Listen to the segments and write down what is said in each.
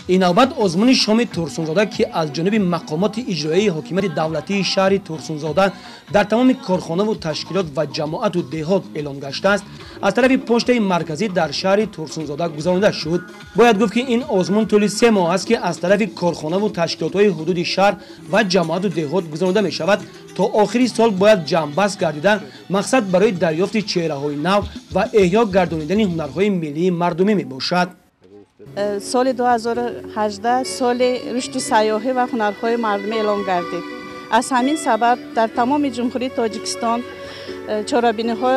Ин навбат озмуни шоми Турсунзода, ки аз ҷониби мақомоти иҷроияи ҳокимияти давлатии шаҳри Турсунзода дар тамоми корхонаву ташкилот ва ҷамоату деҳот эълон гаштааст, аз тарафи почтаи марказӣ дар шаҳри Турсунзода гузаронида шуд. Бояд гуфт, ки ин озмун тӯли 3 моҳ аст, ки аз тарафи корхонаву ташкилотҳои ҳудуди шаҳр ва ҷамоату деҳот гузаронида мешавад. То охири сол бояд ҷамъбаст гардида, мақсад барои дарёфти чеҳраҳои нав ва эҳё гардонидани ҳунарҳои миллии мардумӣ мебошад. Соли 2018 соли рушди сайёҳӣ ва ҳунарҳои мардумӣ эълон гардид. Аз ҳамин сабаб дар тамоми Ҷумҳурии Тоҷикистон чорабиниҳо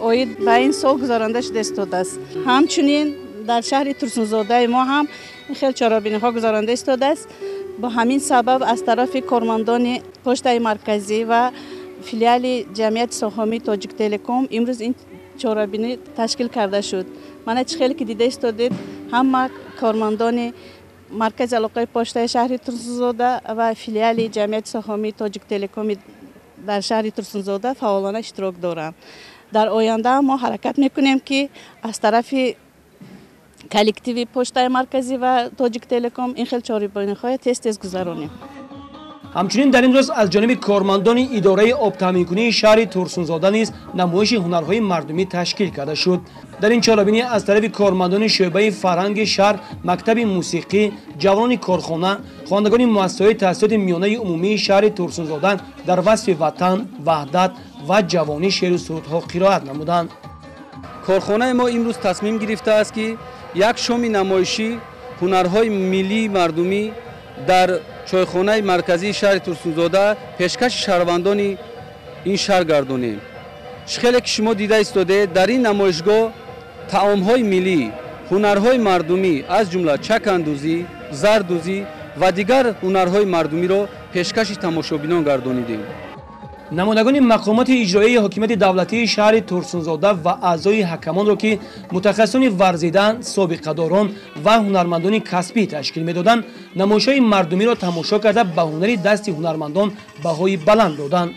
оид ба ин сол гузаронда шуда истодааст. Ҳамчунин дар шаҳри Турсунзодаи мо ҳам хел чорабиниҳо гузаронда истодааст. Бо ҳамин сабаб аз тарафи кормандони почтаи марказӣ ва филиали ҷамъияти саҳомии Тоҷиктелеком имрӯз ин чорабинӣ ташкил карда шуд. Мана чӣ хеле ки дида истодед, ҳама кормандони маркази алоқаи почтаи шаҳри Турсунзода ва филиали ҷамъияти саҳомии Тоҷиктелекоми дар шаҳри Турсунзода фаъолона иштирок доранд. Дар оянда мо ҳаракат мекунем, ки аз тарафи коллективи почтаи марказӣ ва Тоҷиктелеком ин хел чорабиниҳоя тез тез гузаронем. Ҳамчунин дар ин рӯз аз ҷониби кормандони идораи обтаъминкунии шаҳри Турсунзода низ намоиши ҳунарҳои мардумӣ ташкил карда шуд. Дар ин чорабинӣ аз тарафи кормандони шӯъбаи фарҳанги шаҳр, мактаби мусиқӣ, ҷавонони корхона, хонандагони муассисаҳои таҳсилоти миёнаи умумии шаҳри Турсунзода дар васфи ватан, ваҳдат ва ҷавонӣ шеъру сурудҳо қироат намуданд. Корхонаи мо имрӯз тасмим гирифтааст, ки як шоми намоишӣ ҳунарҳои миллии мардумӣ дар чойхонаи марказии шаҳри Турсунзода пешкаши шаҳрвандони ин шаҳр гардонем. Чӣ хеле ки шумо дида истодед, дар ин намоишгоҳ таомҳои миллӣ, ҳунарҳои мардумӣ, аз ҷумла чакандӯзӣ, зардӯзӣ ва дигар ҳунарҳои мардумиро пешкаши тамошобинон гардонидем. Намояндагони мақомоти иҷроияи ҳокимияти давлатии шаҳри Турсунзода ва аъзои ҳакамонро, ки мутахассисони варзидан, собиқадорон ва ҳунармандони касбӣ ташкил медоданд, намоишҳои мардумиро тамошо карда, ба ҳунари дасти ҳунармандон баҳои баланд доданд.